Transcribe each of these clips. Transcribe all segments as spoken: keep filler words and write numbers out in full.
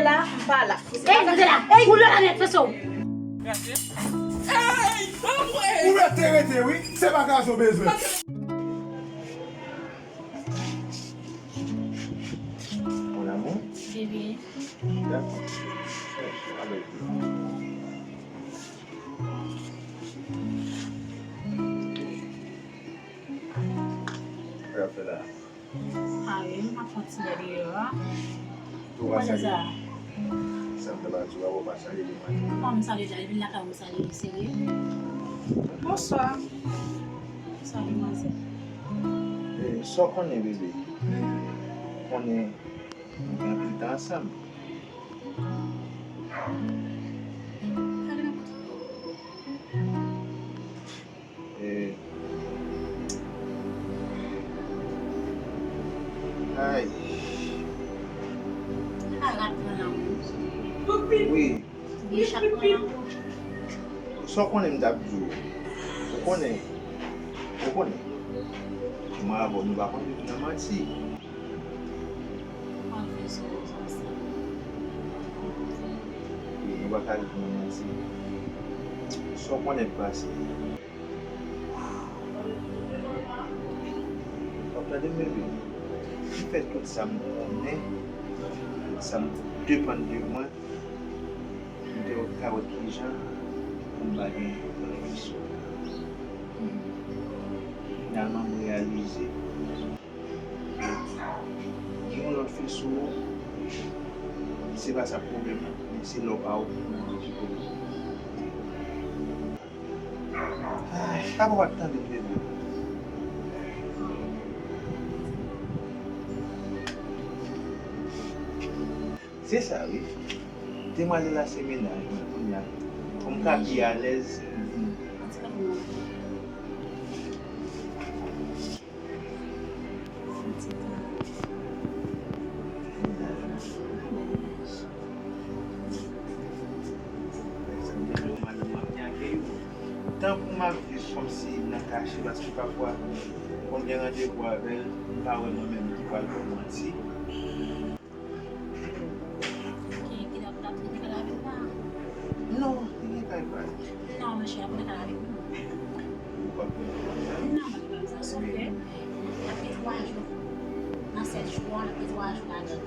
la, m pa la. Ey, rete la. Ey, ou la nèt, fè sa. Ou rete, rete, wi. Se pa gazo bezwen. Mon amour. Bebe. Dakò. Alò. Sa w ap fè la? A wi, m ap pran ti lè deyò a. Ou pa salye? Sa m te ba di w a, ou pa salye li maten. Kòman m salye deja? Depi l lakay ou m salye li, serye? Bonswa. Bonswa, demwazèl. E, sa w konnen, bebe? Ou konnen nou gen anpil tan ansanm. E, ay. Wi. Sa w konnen m t ap di w? Ou konnen, ou konnen. Mwen avè w, nou pa konn viv nan manti. Wi, nou pa ka viv nan manti. Sa w konnen k pase. W ap tande m, bebe? M fè tout sa m konnen, tout sa m depann de mwen, m te ka wè kijan pou m pa gen yon lòt fi sou ou. Finalman, m reyalize gen yon lòt fi sou ou, se pa sa pwoblèm nan, men se lè w pa okipe l. Ay, papa w ap tande m, bebe. Se sa, wi. Demwazèl la se mennaj mwen kounye a. Pou m ka pi alèz, m vin. Tankou m ap viv kòmsi nan kache, paske pafwa, m konn gen randevou avè l, m pa wè mwen menm ki pral fè manti. Ki, ki dap, dap vin kay la avèk mwen? Non, li gen kay pa li. Non, monchè, ap vin kay la avèk mwen. Ou pa konn sa? Non, mwen pa konn sa, sof ke l ap gen twa jou. Nan sèt jou an, l ap gen twa jou ladan l.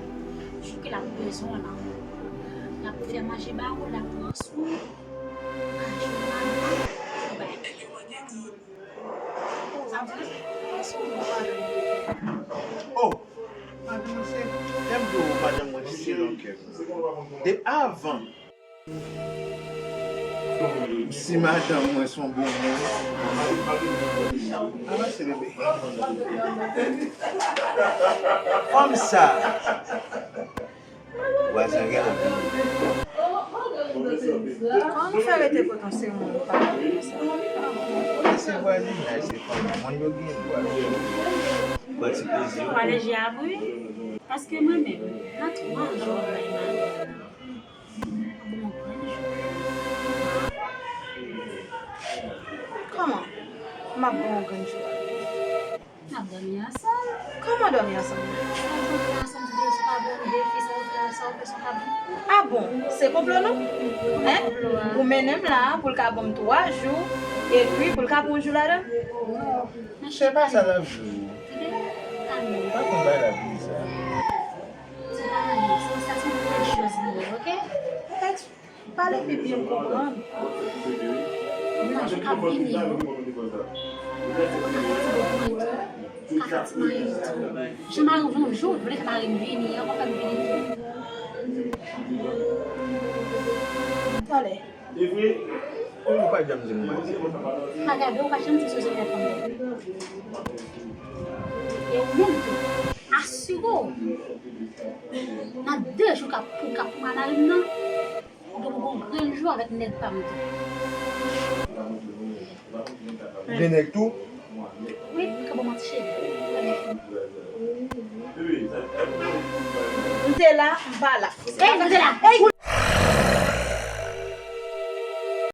Jou ke l ap bezwen w lan, l ap fè manje ba ou, l ap pran swen w. Kajou, manman, ou bay. Oh, madanm mwen se, lè m di w madanm mwen se lòkè. De avan, si madanm mwen se yon bon moun, avanse, bebe. Fanm sa. Vwazen rèl. Kòman nou fè rete kote yon se moun ou pa konn konsa? Se vwazinaj, se fanmi. Moun yo gen dwa pran ti plezi yo. Ou aleji a bri? Paske mwen menm, nan twa jou m bay mari m, m ap bon grenn jou. Kòman? M ap bon grenn jou. N ap dòmi ansanm. Kòman dòmi ansanm? Sa w fè ansanm, si w ka ban m defi, sa w fè, sa w fè, sa w ka ban m. Ah bon, se konplo nou? Hein? Konplo a. Ou mennen m la pou l ka ban m twa jou, epi pou l ka pran yon jou ladan? Non. Se pa sa l ap di w. Tande, kalme w. Pa konn bagay la vin sa. Se pa anyen, se sa, se yon pèchèz li ye, oke? Pale pi byen m konprann. Nan jou k ap vini yo, ou ka fè ti bòbò etou, ou ka fè ti mayo etou. Jan mari w vle yon jou, vle fè mari m vini, ankò fè m vini tou. Talè. Ou pa janm di m mati. Pa gade, ou pa janm di sou zòrèy fanm nan. E ou menm tou, asire w, nan de jou k ap, k ap pran mari m nan, ou gen pou gon grenn jou avèk nèg pa m tou. Gen nèg tou? Wi, ou ka ban m yon ti cheri. M te la, m pa la. Ey, m te la. Ey!